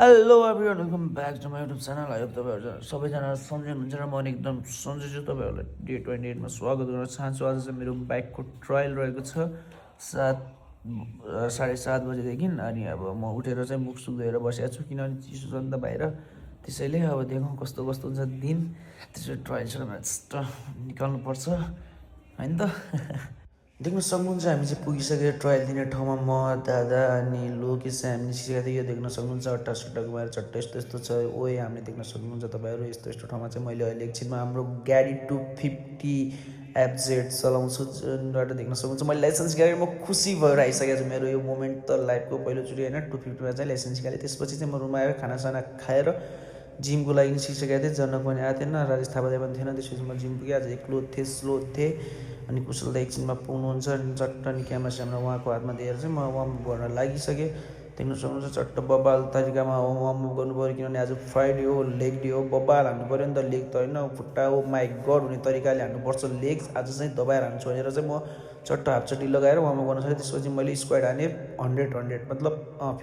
Hello everyone welcome back to my YouTube channel. आयो तपाईँहरू सबैजना सन्चै हुनुहुन्छ र म एकदम सन्चै छु। तपाईँहरूलाई डे 28मा स्वागत गर्न चाहन्छु। आज चाहिँ मेरो बाइकको ट्रायल रहेको छ 7:30 बजेदेखि। अनि अब म उठेर चाहिँ मुख सुख धोएर बसेको छु, किनभने चिसो छ नि त बाहिर। त्यसैले अब देखौँ कस्तो कस्तो हुन्छ दिन। त्यसरी ट्रायल निकाल्नुपर्छ होइन त। देख्न सक्नुहुन्छ हामी चाहिँ पुगिसकेर ट्रायल दिने ठाउँमा म दादा अनि लोकेश चाहिँ हामी निस्किसकेको थियो। यो देख्न सक्नुहुन्छ अट्टासट्टा घुमाएर चट्ट यस्तो यस्तो छ। ओए हामीले देख्न सक्नुहुन्छ तपाईँहरू यस्तो यस्तो ठाउँमा चाहिँ मैले अहिले एकछिनमा हाम्रो गाडी 250 FZ चलाउँछु, जुनबाट देख्न सक्नुहुन्छ मैले लाइसेन्स निकालेर म खुसी भएर आइसकेको छु। मेरो यो मोमेन्ट त लाइफको पहिलोचोटि होइन, 250मा चाहिँ लाइसेन्स निकालेँ। त्यसपछि चाहिँ म रुममा आएर खानासाना खाएर जिमको लागि निस्किसकेको थिएँ। जनक पनि आएको थिएन, राजेश थापा पनि थिएन। त्यसपछि म जिम पुगेँ। आज एक्लो थिएँ, स्लो थिएँ। अनि कुशल त एकछिनमा पुग्नुहुन्छ। अनि चट्ट अनि क्यामेरा स्यामेरा उहाँको हातमा दिएर चाहिँ म वार्म गर्न लागिसकेँ। देख्न सक्नुहुन्छ चट्ट बब्बाल तरिकामा वार्म अप गर्नु पऱ्यो, किनभने आज फ्राइडे हो, लेग डे हो। बब्बाल हान्नु पऱ्यो नि त, लेग त होइन खुट्टा हो माई गड हुने तरिकाले हान्नुपर्छ लेग। आज चाहिँ दबाएर हान्छु भनेर चाहिँ म चट्ट हाफचट्टी लगाएर वार्म अप गर्न सक्यो। त्यसपछि मैले स्क्वाड हानेँ 100 मतलब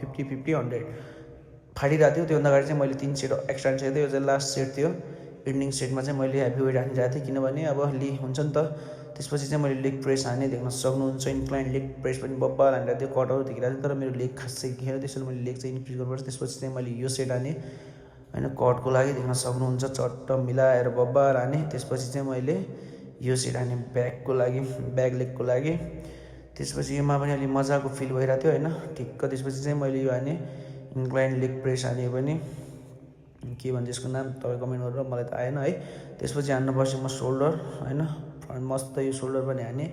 50-50-100 फाटिरहेको थियो। त्योभन्दा अगाडि चाहिँ मैले 3 सेट एक्स्ट्रा हानिसकेको थिएँ। यो चाहिँ लास्ट सेट थियो। इभिनिङ सेटमा चाहिँ मैले हेभी वेट हानिरहेको थिएँ, किनभने अब हुन्छ नि त। त्यसपछि चाहिँ मैले लेग प्रेस हानेँ। देख्न सक्नुहुन्छ इन्क्लाइन लेग प्रेस पनि बब्बाल हानिरहेको थियो। कटहरू देखिरहेको थियो, तर मेरो लेग खासै थिएन। त्यसैले मैले लेग चाहिँ इन्क्रिज गर्नुपर्छ। त्यसपछि चाहिँ मैले यो सेट हानेँ होइन, कटको लागि देख्न सक्नुहुन्छ चट्ट मिलाएर बब्बाल हानेँ। त्यसपछि चाहिँ मैले यो सेट हानेँ ब्याकको लागि, ब्याक लेगको लागि। त्यसपछि योमा पनि अलिक मजाको फिल भइरहेको थियो होइन, ठिक्क। त्यसपछि चाहिँ मैले यो हानेँ इन्क्लाइन लेग प्रेस हानेँ पनि, के भन्छ यसको नाम तपाईँ कमेन्ट गरेर, मलाई त आएन है। त्यसपछि हान्नुपर्छ म सोल्डर होइन, फ्रन्ट मस्त यो सोल्डर पनि हानेँ।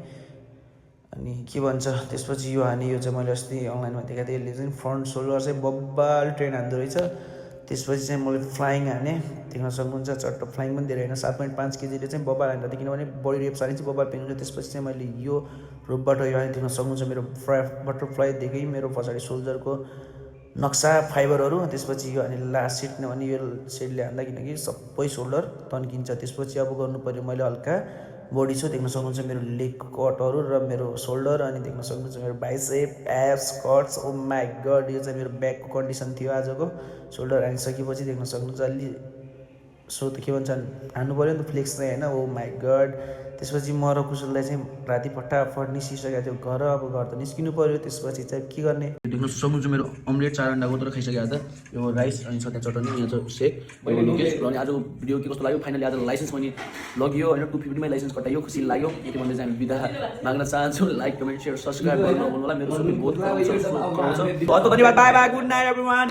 अनि के भन्छ त्यसपछि यो हानेँ। यो चाहिँ मैले अस्ति अनलाइनमा देखाएको थिएँ। यसले चाहिँ फ्रन्ट सोल्डर चाहिँ बब्बाल ट्रेन हान्दो रहेछ। त्यसपछि चाहिँ मैले फ्लाइङ हानेँ। देख्न सक्नुहुन्छ चट्ट फ्लाइङ पनि धेरै होइन, 7.5 केजीले चाहिँ बब्बाल हान्दा थियो, किनभने बडी रेप्स हाने चाहिँ बब्बाल पेन हुन्छ। त्यसपछि चाहिँ मैले यो रोपबाट यो हानेँ। देख्न सक्नुहुन्छ मेरो बटरफ्लाईदेखि मेरो पछाडि सोल्जरको नक्सा फाइबरहरू। त्यसपछि यो अनि लास्ट सेट भने यो सेटले हान्दा, किनकि सबै सोल्डर तन्किन्छ। त्यसपछि अब गर्नु पऱ्यो मैले हल्का बडी सो। देख्न सक्नुहुन्छ मेरो लेग कटहरू र मेरो सोल्डर। अनि देख्न सक्नुहुन्छ मेरो bicep abs cuts. Oh my God, यो चाहिँ मेरो ब्याकको कन्डिसन थियो आजको। सोल्डर हानिसकेपछि देख्न सक्नुहुन्छ अलि सो त के भन्छ हान्नु पऱ्यो नि त फ्लेक्स चाहिँ होइन। ओ माई गड। त्यसपछि म र कुशललाई चाहिँ राति फटाफट निस्किसकेको थियो घर। अब घर त निस्किनु पऱ्यो, त्यसपछि चाहिँ के गर्ने। देख्न सक्नुहुन्छ मेरो अम्लेट 4 अन्डाको तर खाइसकेको त। यो राइस अनि सधैँ चटनी, यहाँ छ सेक। अनि आजको भिडियो के कस्तो लाग्यो, फाइनली आज लाइसेन्स पनि लगियो होइन, 250मै लाइसेन्स कटाइयो, खुसी लाग्यो। यति भन्दै चाहिँ हामी बिदा माग्न चाहन्छु। लाइक कमेन्ट सेयर सब्सक्राइब गर्नु नभन्नु होला। मेरो सबै बहुत कराउँछ। धन्यवाद, by by, good night everyone.